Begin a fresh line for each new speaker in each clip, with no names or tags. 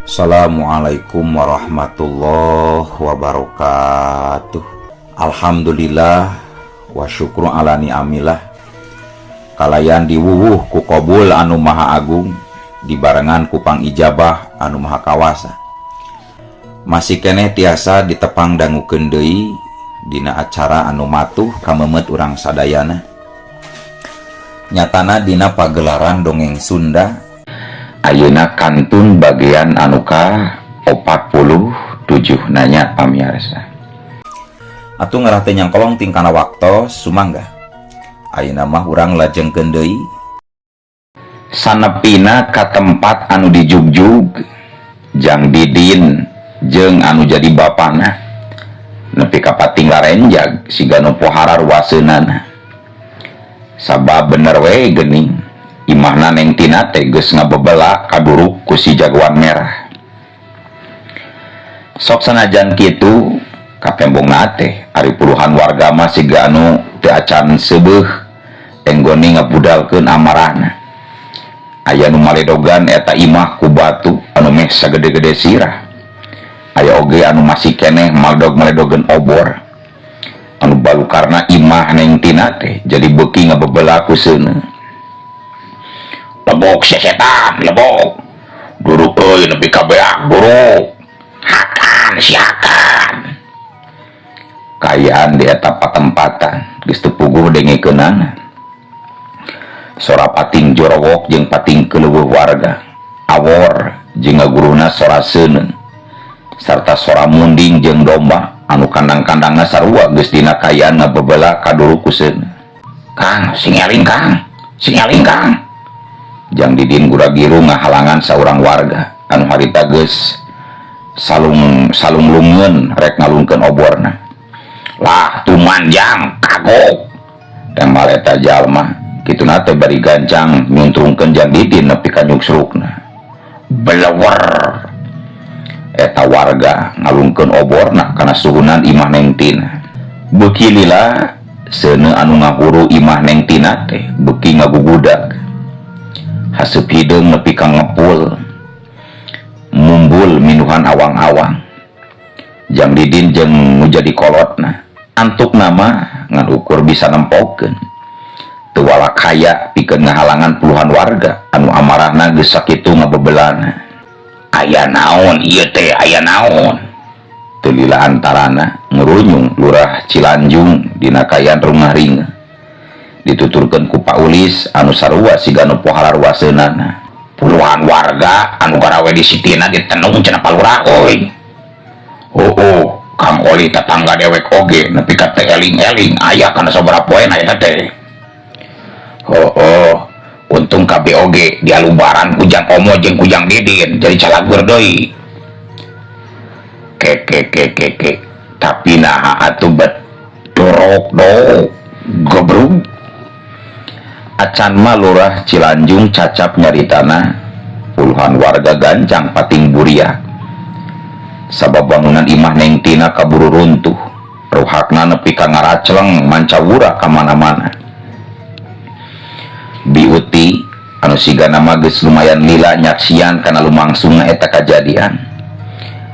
Assalamualaikum warahmatullahi wabarakatuh. Alhamdulillah wa syukru ala ni'amillah. Kalayan diwuwuh ku qabul anu maha agung, dibarengan ku pangijabah anu maha kawasa. Masih keneh tiasa ditepang dangukeun deui dina acara anu matuh kamemet urang sadayana. Nyatana dina pagelaran dongeng Sunda. Ayeuna kantun bagian anu ka 47 nanya pamiarsa. Atuh ngarah teu nyangkolong tingkana waktos, sumangga. Ayeuna mah urang lajengkeun deui. Sanepina ka tempat anu dijugjug, Jang Didin jeung anu jadi bapana nepi ka pating larenjag siga nu pohara ruaseunana. Sabab bener we geuning imahna Neng Tina teh geus ngabebela kaduruk ku si jagoan merah. Sok sanajan kitu kapembongna teh ari puluhan warga mah siga anu teu acan seubeuh enggone ngabudalkeun amarahna. Aya nu maledogan eta imah ku batu anu meh sagede-gede sirah. Aya oge anu masih keneh maledog-maledogeun obor. Anu balukarna imah Neng Tina teh jadi beuki ngabebela ku seuneu. Lebok sesetan, lebok. Duruk euy nepi ka beak duruk. Hakan si hakan. Kaayaan di eta patempatan geus teu puguh dengekeunana. Sora pating jorowok jeung pating keleuweuh warga. Awor jeung ngaguruna sora seuneu. Sarta sora munding jeung domba anu kandang-kandangna sarua geus dina kaayaan ngabebela kaduruk ku seuneu. Kang, sing eling Kang. Sing eling Kang. Jang Didin gura-giru ngahalangan saurang warga anu harita geus salung salunglungeun rek ngalungkeun oborna. Lah tuman Jang kagok. Tembal eta jalma kituna teh bari gancang nyuntrungkeun Jang Didin nepi ka nyuksrukna. Belewer eta warga ngalungkeun oborna kana suhunan imah Neng Tina. Beuki lila seuneu anu ngahuru imah Neng Tina teh beuki ngagugudag. Haseup hideung nepi ka ngepul. Mumbul minuhan awang-awang. Jang Didin jeung nu jadi kolotna antukna mah ngan ukur bisa nempokeun. Teu walakaya pikeun ngahalangan puluhan warga anu amarahna geus sakitu ngabebelana. Aya naon ieu teh, aya naon? Teu lila antarana ngurunyung Lurah Cilanjung dina kaayaan rungah ringeuh. Dituturkeun ku Pak Ulis anu sarua siga nu pohara ruaseunana. Puluhan warga anu garawe di sitina ditenung cenah Pak Lurah euy. Oh, Kang Oli tetangga dewek oge nepi ka teu eling-eling aya kana sabaraha poena eta teh. Oh, untung kabeh oge dialubaran ku Jang Omo jeung ku Jang Didin jadi calageur deui. Ke ke ke ke ke tapi naha atuh bet dorok do gebrug. Acan mah Lurah Cilanjung cacap nyaritana puluhan warga gancang pating buriak. Sabab bangunan imah Neng Tina kaburu runtuh, ruhakna nepi ka ngaracleng mancawura ka mana-mana. Biuti anu sigana mah geus lumayan lila nyaksian kana lumangsungna eta kajadian.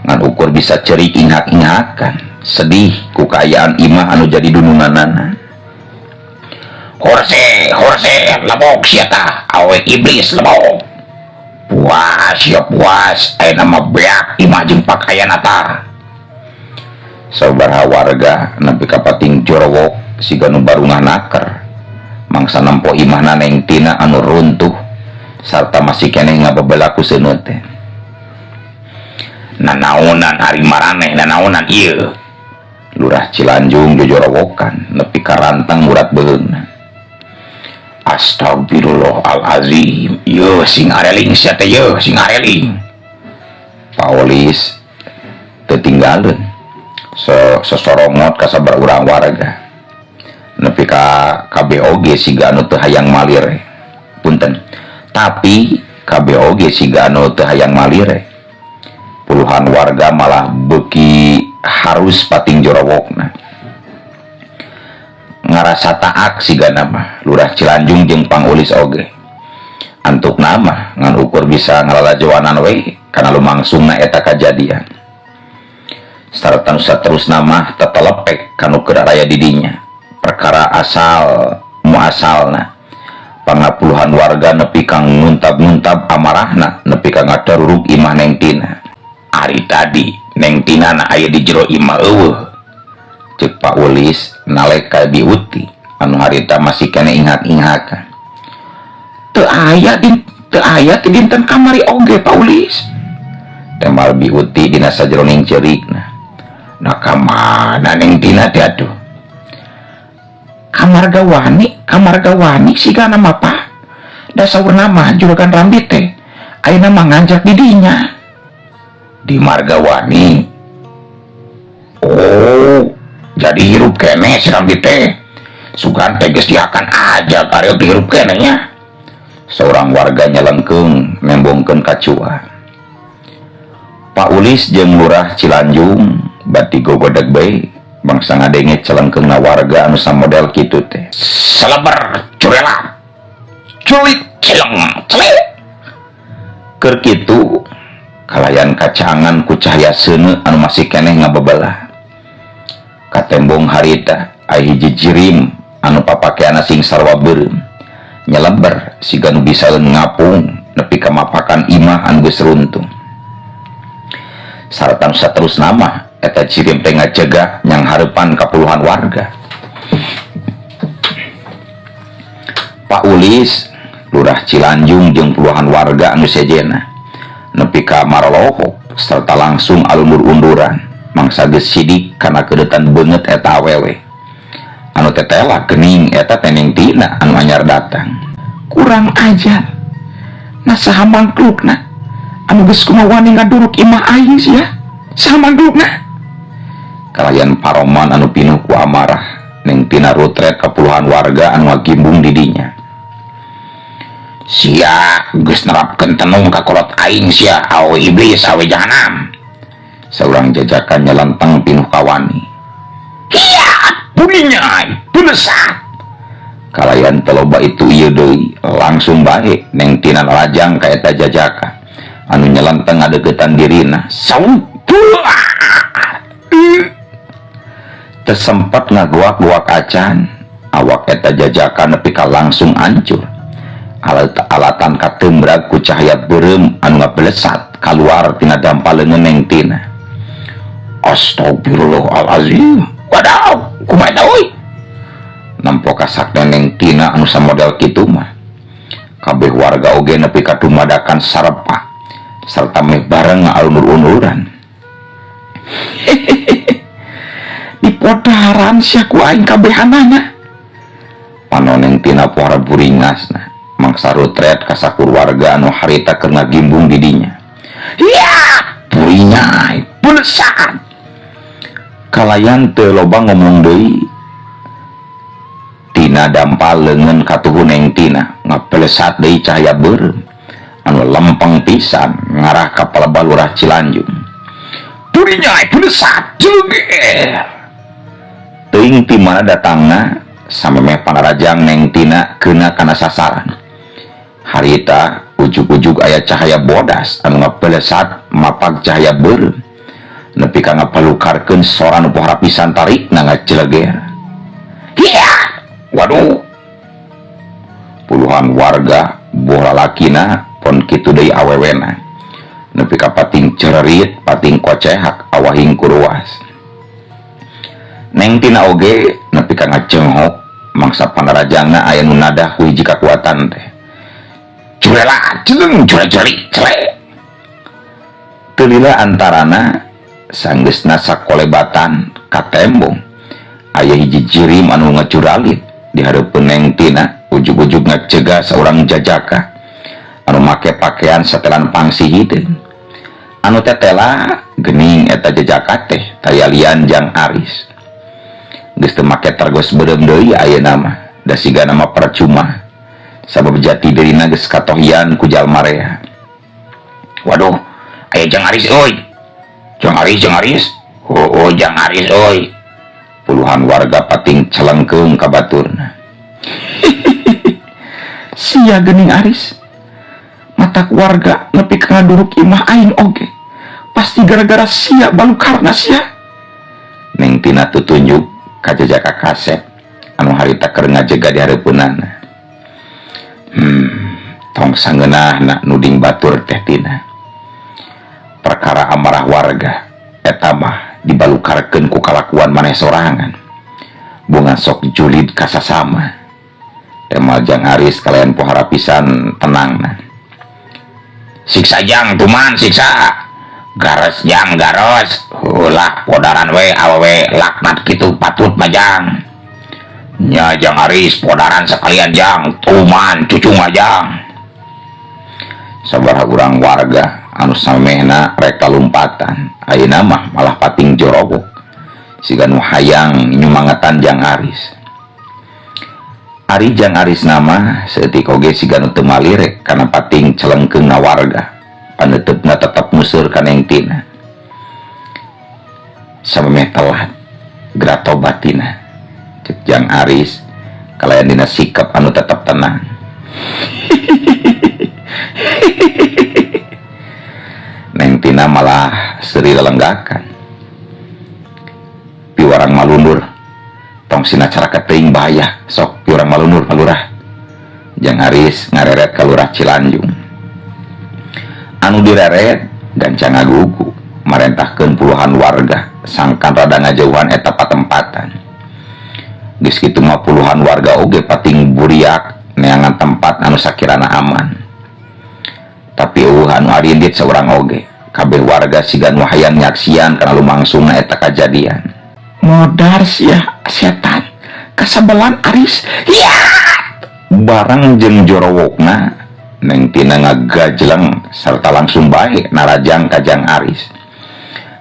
Ngan ukur bisa cerik inghak-inghakan, sedih ku kaayaan imah anu jadi dununganana. Horse, horse, lebok sia tah, awe iblis lebok. Puas ya puas, ayeuna mah beak imah jeung pakaian tah. Sabaraha warga nepi ka pating jorowok siga nu barungah naker. Mangsa nempo imahna Neng Tina anu runtuh sarta masih keneh ngabebela ku seuneu teh. Nanaonan ari maraneh, nanaonan ieu. Lurah Cilanjung jojorowokan nepi ka rantang urat beuheungna. Astagfirullahalazim, yeuh sing areling sia teh yeuh sing areling. Paulis teu tinggaleun. Sesorongot ka sabaraha urang warga. Nepi ka kabeh oge siga anu teu hayang malire. Punten. Tapi kabeh oge siga anu teu hayang malire. Puluhan warga malah beuki harus pating jorowokna. Ngarasa taak sigana mah Lurah Cilanjung jeung Pangulis oge. Antukna mah ngan ukur bisa ngalalajoanan we. Kana lumangsungna eta kajadian sarta nu saterusna mah tetelepek kanu keur araya di dinya. Perkara asal muasalna, pangapuluhan warga nepi ka nguntab-nguntab amarahna nepi ka ngadarurug imah Neng Tina. "Ari tadi Neng Tina na aya di jero imah euweuh," cek Pak Ulis nalek ka Bi Uti anu harita masih keneh inghak-inghakan. "Teu aya din, teu aya ti dinten kamari oge, Pak Ulis," tembal Bi Uti dina sajeroning ceurikna. "Nah, ka mana Neng Tina teh atuh?" "Ka Margawani, ka Margawani sigana mah, Pak. Da saurna mah juragan Rambi teh ayeuna mah nganjak di dinya." "Di Margawani? Oh, jadi hirup keneh si Rambi teh. Sugan teh geus dihakan aja karya hirup keneh nya," seorang warga nyelengkeung nembongkeun kacua. Pak Ulis jeung Lurah Cilanjung bati gogodeg bae bangsa ngadenge celengkeungna warga anu samodel kitu teh. Seleber curela culit celeng celik keur kitu kalayan kacangan ku cahaya seuneu anu masih keneh ngabebelah katembong. Harita aya hiji jirim anu papakeanna sing sarua beureum nyeleber siga nu bisa ngapung nepi ka mapakan imah anu geus runtuh. Sarta nu saterusna mah, eta jirim teh ngajega nyang hareupan ka puluhan warga. Pak Ulis, Lurah Cilanjung jeung puluhan warga anu sejena nepi ka maralohok serta langsung alundur-unduran mangsa geus sidik kana keudetan beungeut eta awewe anu tetela. Gening eta teh Neng Tina anu anyar datang. "Kurang ajar! Nah, saha mangklukna anu geus kumaha wani ngaduruk imah aing sia? Saha mangklukna?" kalayan paroman anu pinuh ku amarah. Neng Tina rutret ka puluhan warga anu ngagimbung di dinya. "Sia geus nerapkeun tenung ka kolot aing sia, awe iblis, awe jahanam," saurang jajakan nyelenteng pinuh kawani. "Hiya, buninya bulesat!" Kalayan teu loba itu ieu deui, langsung bae Neng Tina lajang ka eta jajaka anu nyelenteng ngadeukeutan dirina. Saung teu sempat ngagoak-goak acan, awak eta jajakan nepi ka langsung hancur alat alatan katembrag ku cahaya beureum anu ngabelesat kaluar tina dampal leungeun Neng Tina. "Astagfirullahalazim, wadaw, kumaha eta euy?" Nempo kasakna Neng Tina anu samodel kitu mah, kabeh warga oge nepi ka dumadakan sarepa serta meh bareng ngaalunur-unduran. "Dipodaran sia ku aing kabehanana!" Panon Neng Tina pohara buringasna mangsa rutret ka sakur warga anu harita keur ngagimbung di dinya. "Hiya, burinyai bulesat!" Kalayan teu loba ngomong deui, tina dampal leungeun katuhu Neng Tina ngapelesat deui cahaya beureum anu lempeng pisan ngarah ka palebah Lurah Cilanjung. "Burinyai bulesat!" Jeleger. Teuing ti mana datangna, samemeh panarajang Neng Tina keuna kana sasaran. Harita ujug-ujug aya cahaya bodas anu ngapelesat mapag cahaya beureum nepi ka ngapalukarkeun sora nu pohara pisan tarikna ngajeleger. "Hiya!" Waduh, puluhan warga, boh lalakina pon kitu deui awewena, nepi ka pating cererit, pating kocehak awahing kuruas. Neng Tina oge nepi ka ngacenghok mangsa panarajangna aya nu nadah ku hiji kakuatan teh. Jurela jeleng jure-juri cele. Teu lila antarana sanggeusna sakolebatan katembong aya hiji jirim anu ngacuralit di hareupeun Neng Tina, ujug-ujug ngacegah saurang jajaka anu make pakaian setelan pangsi hideung. Anu tetela gening eta jajaka teh tayalian Jang Aris. Geus teu make tergos beureum deui ayeuna mah, da sigana mah percuma sabab jati dirina geus katohian ku jalma rea. "Waduh, aya Jang Aris euy! Jang Aris, Jang Aris! Oh, oh, Jang Aris euy!" Puluhan warga pating celengkeung ka baturna. "Sia geuning Aris, matak Matak warga nepi ka ngaduruk imah aing oge. Pasti gara-gara sia balukarna sia. Neng Tina tutunjuk ka jajaka kasep anu harita keur ngajega di hareupeunana. Tong sangeunahna nuding batur teh Tina. Perkara amarah warga eta mah dibalukarkeun ku kalakuan maneh sorangan. Bunga sok julid kasasama. Emal Jang Aris kalian pohara pisan tenangna. Siksa Jang tuman siksa. Gares Jang gares. Ulah podaran we awewe laknat kitu patut mah Jang. Nya Jang Aris podaran sekalian Jang tuman cucu mah Jang. Sabaraha urang warga anu samehna rek kalumpatan ayeuna mah malah pating jorobok siga nu hayang nyumangetan Jang Aris. Ari Jang Aris nama saeutik oge siga nu teu malirek kana pating celengkeungna warga paneuteup tetep museur ka Neng Tina. Samemeh telat geura tobat Tina, cek Jang Aris kalayan dina sikap anu tetep tenang. Neng Tina malah seuri lelenggakan. Piwarang malundur tong sina caraka teuing bahaya sok piwarang malundur palurah. Jang Aris ngareret ka Lurah Cilanjung. Anu direret gancang ngagugu marentahkeun puluhan warga sangkan rada ngajauhan eta patempatan. Geus kitu mah puluhan warga oge pating buriak neangan tempat anu sakirana aman. Tapi eueuh anu arindit saurang oge. Kabeh warga siga nu hayang nyaksian kana lumangsungna eta kajadian. Modar sia setan kasabelan Aris. Ya! Barang jeung jorowokna Neng Tina ngagajleng serta langsung bae narajang ka Jang Aris.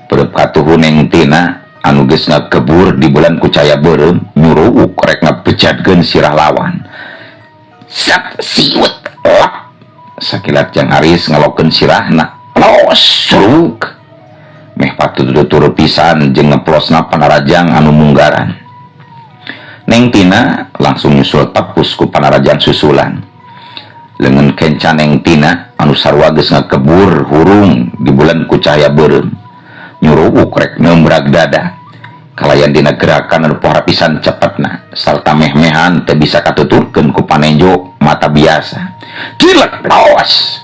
Perep katuhu Neng Tina anu geus ngagebur di bulan ku caya beureum nyuruwuk rek ngabejadkeun sirah lawan. Sat siut lap sakilat Jang Aris ngalokeun sirahna plos suruk meh patutur pisan jeung ngeplosna panarajang anu munggaran. Neng Tina langsung nyusul tepus ku panarajang susulan. Leungeun kenca Neng Tina anu sarua geus ngakebur hurung di bulan ku cahaya beureum nyuruwuk rek nembrag dada kalayan dina gerakan anu pohara pisan cepetna sarta meh-mehan teu bisa katuturkeun ku panenjo mata biasa. Cilek lawas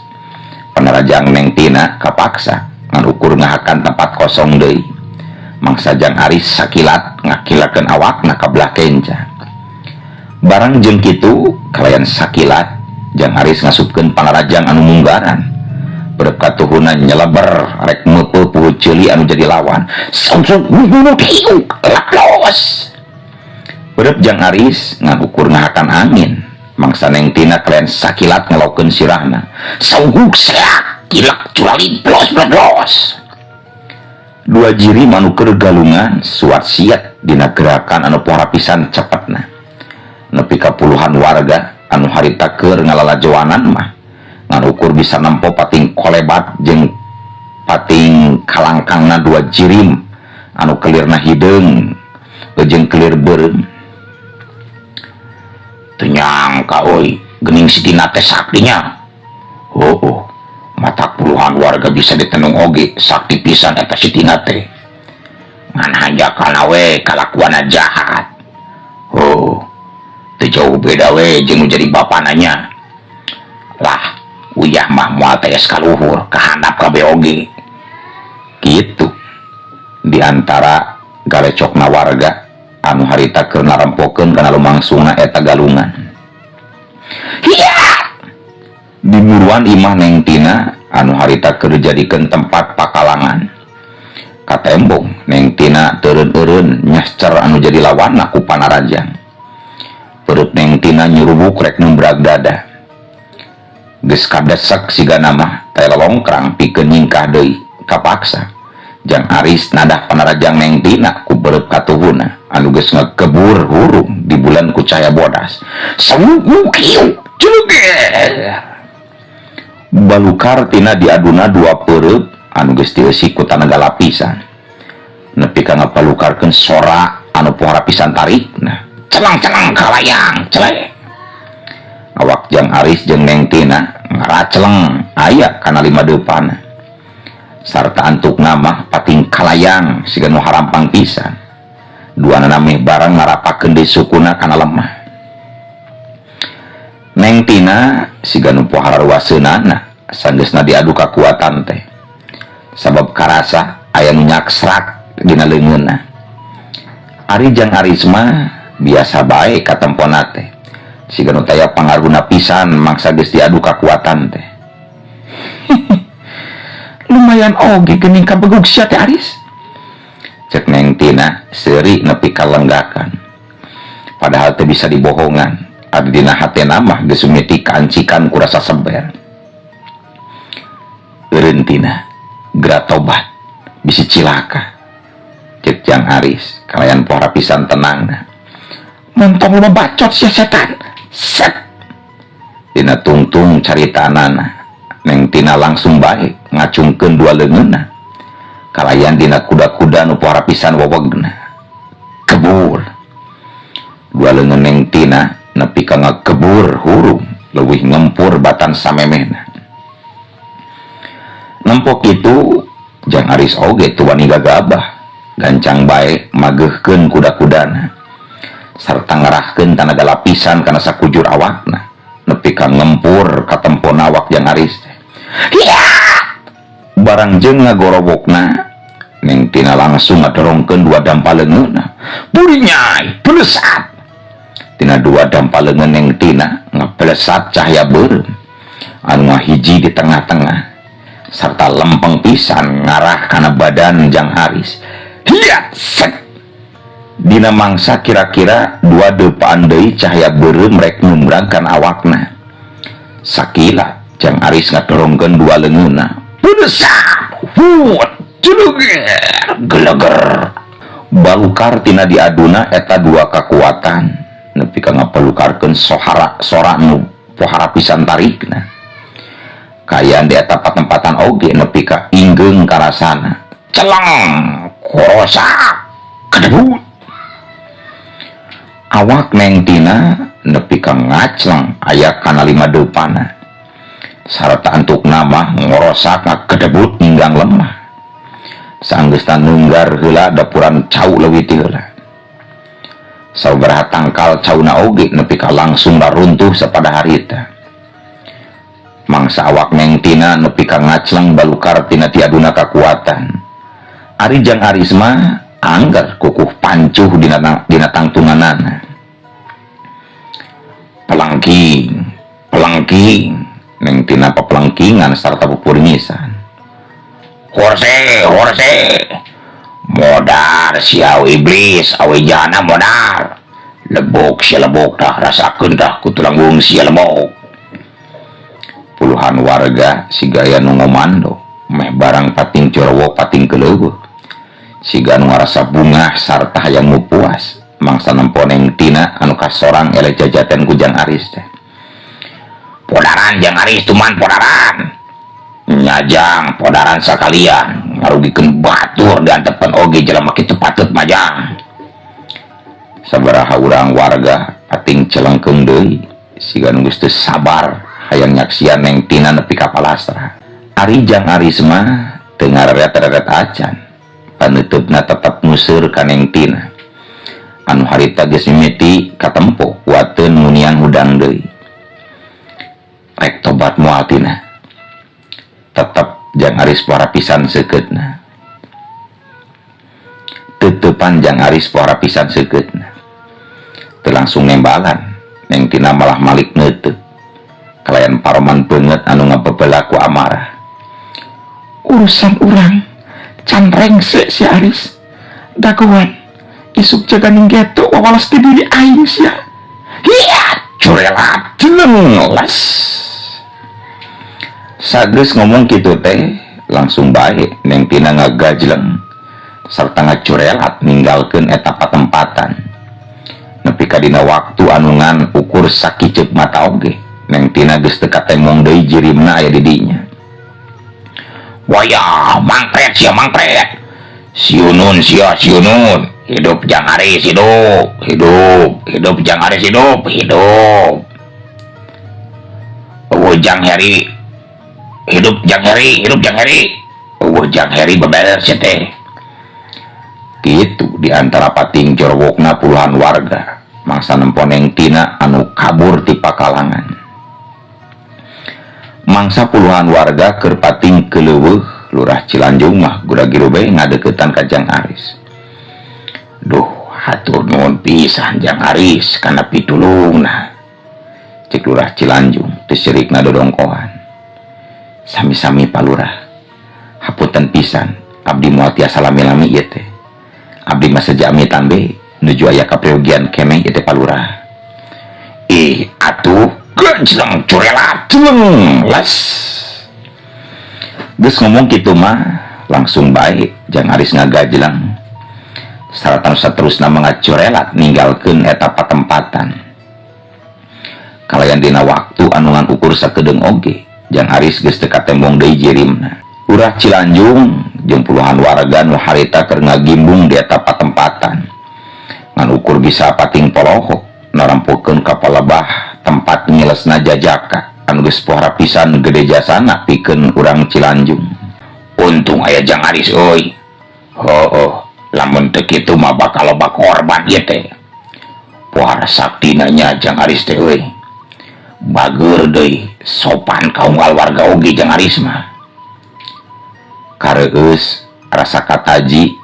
panarajang Neng Tina kapaksa ngan ukur ngahakan tempat kosong deui. Mangsa Jang Aris sakilat ngakilakeun awakna ka belah kenca. Barang jeung kitu kalayan sakilat Jang Aris ngasupkeun panarajang anu munggaran. Berep katuhuna nyeleber rek meupeut puhu ceuli anu jadi lawan. Sangsung hiuk laplos. Berep Jang Aris ngagukur ngahakan angin. Mangsa Neng Tina kalayan sakilat ngelokeun sirahna. Sauguk seak kilak curalin plos plos. Dua jiri manuker galungan suat siat dina gerakan anu pohara pisan cepetna. Nepi ka puluhan warga anu harita keur ngalalajoanan mah ngan ukur bisa nempo pating kolebat jeung pating kalangkangna dua jirim anu kelirna hideung jeung kelir beureum. Teu nyangka euy geuning si Tina teh saktinya. Oh, mata puluhan warga bisa ditenung oge sakti pisan eta si Tina teh. Ngan hanjakana we kalakuanna jahat. Oh, teu jauh beda we jeung nu jadi bapana nya. Lah, uyah mah moal tees kaluhur kahandap kabeh oge. Kitu di antara galecokna warga anu harita keur narempokeun kana lumangsungna eta galungan. Hiya! Di buruan imah Neng Tina anu harita keur dijadikeun tempat pakalangan. Katembong Neng Tina teureun-eureun nyascer anu jadi lawanna ku panarajang. Perut Neng Tina nyurubuk rek nembrag dada. Geus kadesek sigana mah teh lolongkrang pikeun nyingkah deui kapaksa. Jang Aris nadah panarajang Neng Tina ku berep katuhuna anu geus ngakebur hurung di bulan ku cahaya bodas. Sawuku kieu celuger. Balukar tina diaduna dua perep anu geus dieusi ku tanaga lapisan. Nepi ka ngapalukarkeun sora anu pohara pisan tarikna. Celang-celang kalayang, celek. Awak Jang Aris jeung Neng Tina ngaracleng aya kana lima deupana sarta antukna mah pating kalayang siga nu harampang pisan. Duanana meh barang ngarapakeun deui sukuna kana lemah. Neng Tina siga nu pohara ruaseunana sanggeusna diadu kakuatan teh sabab karasa aya nu nyaksrak dina leungeunna. Ari Jang Aris mah biasa bae katempona teh siga nu taya pangaruhna pisan mangsa geus diadu kakuatan teh. Lumayan oge geuning kabegug sia teh Aris, cek Neng Tina seuri nepi ka lenggakan. Padahal teu bisa dibohongan, ari dina hatena mah geus mimiti kaancikan ku rasa seber. Eureun Tina, geura tobat bisi cilaka, cek Jang Aris kalayan pohara pisan tenangna. Montong loba bacot sia setan. Set dina tungtung caritanana Neng Tina langsung bae ngacungkeun dua leungeunna kalayan dina kuda-kuda nu pohara pisan wewegna. Kebur dua leungeun Neng Tina nepi ka ngakebur hurung leuwih ngempur batan samemehna. Nempok itu Jang Aris oge teu wani gagabah, gancang bae mageuhkeun kuda-kudana sarta ngarahkeun tanaga lapisan kana sakujur awakna nepi ka ngempur katempona awak Jang Aris teh. Hiya! Barang jeung ngagorobokna Neng Tina langsung ngadorongkeun dua dampa leungeunna. Burinyai belesat. Tina dua dampa leungeun Neng Tina ngabelesat cahaya beureum anu ngahiji di tengah-tengah sarta lempeng pisan ngarah kana badan Jang Aris. Hiya! Set! Dina mangsa kira-kira dua deupaan deui cahaya beureum rek numbrang kana awakna. Sakila Jang Aris ngadorongkeun dua leungeunna. Belesat! Wut! Jeleger! Geleger! Balukar tina diaduna eta dua kakuatan nepi ka ngapalukarkeun sohara sora nu pohara pisan tarikna. Kaayaan di eta patempatan oge nepi ka inggeung karasana. Celeng! Korosak! Kedebut! Awak Neng Tina nepi ka ngacleng aya kana lima deupana sarta antukna mah ngorosak ngagedebut ninggang lemah. Sanggeusna nunggar heula dapuran cau leuwih ti heula. Sabaraha tangkal cauna oge nepi ka langsung runtuh sapada harita. Mangsa awak Neng Tina nepi ka ngacleng balukar tina tiaduna kakuatan. Ari Jang Aris mah angger kukuh pancuh dina tangtunganana. Pelangking, pelangking, Neng Tina papelangkingan sarta pupuringisan. Horse, horse, modar siau iblis, awe jana modar. Lebok sia lebok dah, rasakeun dah ku tulang wung sia lebok. Puluhan warga sigaya nu ngomando, meh barang pating corowo pating keleueuh. Siga nu ngarasa bungah sarta hayang nu puas, mangsa nempo Neng Tina anu kasorang eleh jajaten ku Jang Aris teh. Podaran Jang Aris tuman podaran. Nyajang podaran sakalian ngarugikeun batur diantepan oge jelema kitu patut majang. Sabaraha urang warga pating celengkeung deui siga nu geus teu sabar hayang nyaksian Neng Tina nepi ka palastra. Ari Jang Aris mah teu ngareret-reret acan. Panuteupna tetep nguseur ka Neng Tina anu harita geus mimiti katempo kuateun ngunian hudang deui. Rek tobat moal Tina. Tetep Jang Aris pohara pisan seukeutna. Teteupan Jang Aris pohara pisan seukeutna. Teu langsung nembalan, Neng Tina malah malik neuteuk. Kalayan paroman beungeut anu ngabebela ku amarah.
Urusan urang can rengse si Aris. Dagoan isuk jaga ninggeto wawalas ti diri aing sia.
Hiya, curelat jeneng les. Sageus ngomong kitu teh langsung bae Neng Tina ngagajleng sarta ngacurelat ninggalkeun eta patempatan. Nepi ka dina waktu anu ngan ukur sakiceup mata oge Neng Tina geus teu katemong deui jirimna aya di dinya. Wayah, mangkret sia mangkret. Siunun sia siunun. Hidup Jang Aris hidup, hidup, hidup Jang Aris hidup, hidup. Euweuh Jang Heri, hidup Jang Heri, hidup Jang Heri, euweuh Jang Heri, beberes sia teh. Kitu di antara pating jorwokna puluhan warga mangsa nempo Neng Tina anu kabur ti pakalangan. Mangsa puluhan warga keur pating keleuweuh, Lurah Cilanjung mah gura-giru bae ngadeukeutan ka Jang Aris. "Duh, hatur nuhun pisan, Jang Aris, kana pitulungna," cek Lurah Cilanjung teu sirikna dodongkohan. "Sami-sami, Pak Lurah. Hapunten pisan, abdi moal tiasa lami-lami ieu teh. Abdi mah seja amitan be, nuju aya kaprayogian keneh ieu teh, Pak Lurah." "Ih, atuh gejleng curelat jleng les." Geus ngomong kitu mah langsung bae Jang Aris ngagajleng saratan saterusna mengacurelat ninggalkeun eta patempatan. Kalayan dina waktu anu ngan ukur sakedeung oge, Jang Aris geus teu katembong deui jirimna. Lurah Cilanjung jeung puluhan warga nu harita keur ngagimbung di eta patempatan ngan ukur bisa pating polohok narampokeun ka palebah tempat ngilesna jajaka anu geus pohara pisan gede jasana pikeun urang Cilanjung. "Untung aya Jang Aris euy. Heueuh, lamun teu kitu mah bakal loba korban ieu teh. Pohara saktina nya Jang Aris teh euy. Bageur deui, sopan ka unggal warga oge Jang Aris mah." Kareueus rasa kataji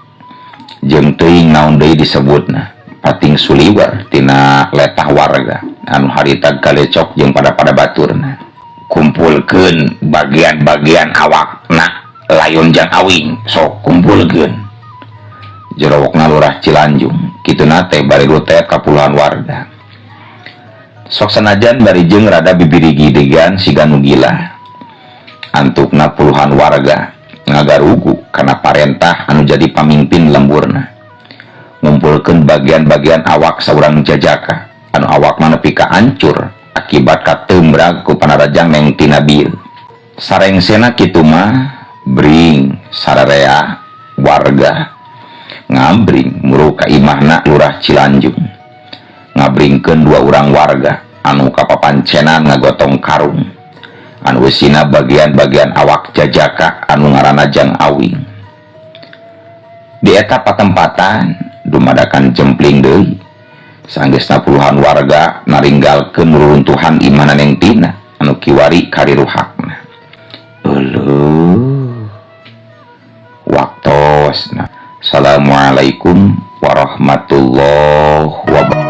jeung teuing naon deui disebutna pating suliwer tina letah warga anu harita galecok jeung pada-pada baturna. "Kumpulkeun bagian-bagian awakna layon Jang Awing, sok kumpulkeun," jerowokna Lurah Cilanjung. Kituna teh bari rutet ka puluhan warga. Sok sanajan bari jeung rada bibirigidigan siga nu gila, antukna puluhan warga ngagarugu kana parentah anu jadi pamimpin lemburna ngumpulkeun bagian-bagian awak saurang jajaka anu awakna nepi ka ancur akibat katembrag ku panarajang Neng Tina bieu. Sarengsena kitu mah bring sararea warga ngabring muru ka imahna Lurah Cilanjung, ngabringkeun dua urang warga anu kapapancenan ngagotong karung anu eusina bagian-bagian awak jajaka anu ngaranna Jang Awing. Di eta patempatan dumadakan jempling deui sanggeusna puluhan warga naringgalkeun reruntuhan imahna Neng Tina anu kiwari kariruhakna. Euleuh, waktosna. Assalamualaikum warahmatullahi wabarakatuh.